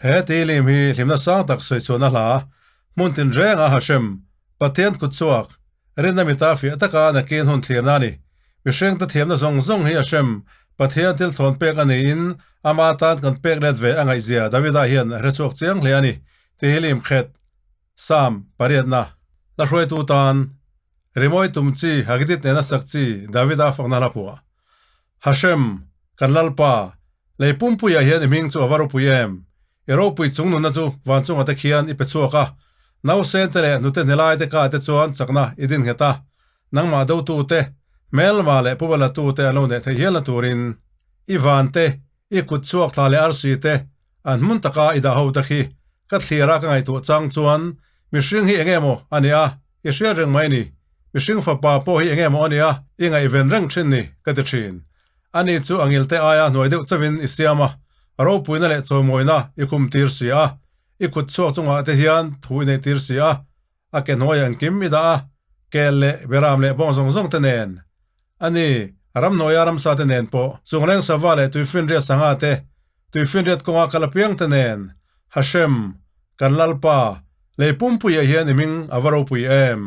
He tilim hi hlimna sang tak sawi chhuahna hla, hmun tinrenga Hashem, Pathian kutchhuak, rinna mita fiah taka nakin hun thlirna a ni. Mihringte thiamna zawng zawng hi Hashem, Pathian thil thlawn pek a niin ama tan kan pek let ve a ngaihzia Davida hian a hrechhuak chiang hle a ni, Tihilim khet, Psalm, pariatna. La hruaitu tan, Rimawi tum chi Hagidit nena sak chi Davida fakna hla phuah. Hashem, kan Lalpa, lei pumpuiah hian i hming chu a va ropui em? I ropui chung nunna chu van chungah te khian i pe chhuak a, nausen te leh hnute hnelai te kah te chuan chakna i din nghet a, nangmah dotu te, hmelma leh pubala tu te an lo neih theih hialna turin i van te, i kut chhuak thla leh arsi te an hmun taka i dah ho te khi ka thlir a ka ngaihtuah chang chuan mihring hi enge maw a nia i hriat reng mai ni, mihring fapa pawh hi enge maw a nia i ngaihven reng thin ni ka ti thin. Ani chu a ngilte aia hnuai deuh chauhin i siam a, a ropuina leh chawimawina i khum tir si a, i kut chhuak chungah te hian thu i neih tir si a, a ke hnuaiah engkim i dah a, kel leh beram leh bawng zawng zawng te nen. Ani, ramhnuaia ramsa te nen pawh, chungleng sava leh tuifinriat sangha te, tuifinriat kawnga kal apiang te nen, Hashem, kan Lalpa, lei pumpuiah hian i hming a va ropui em?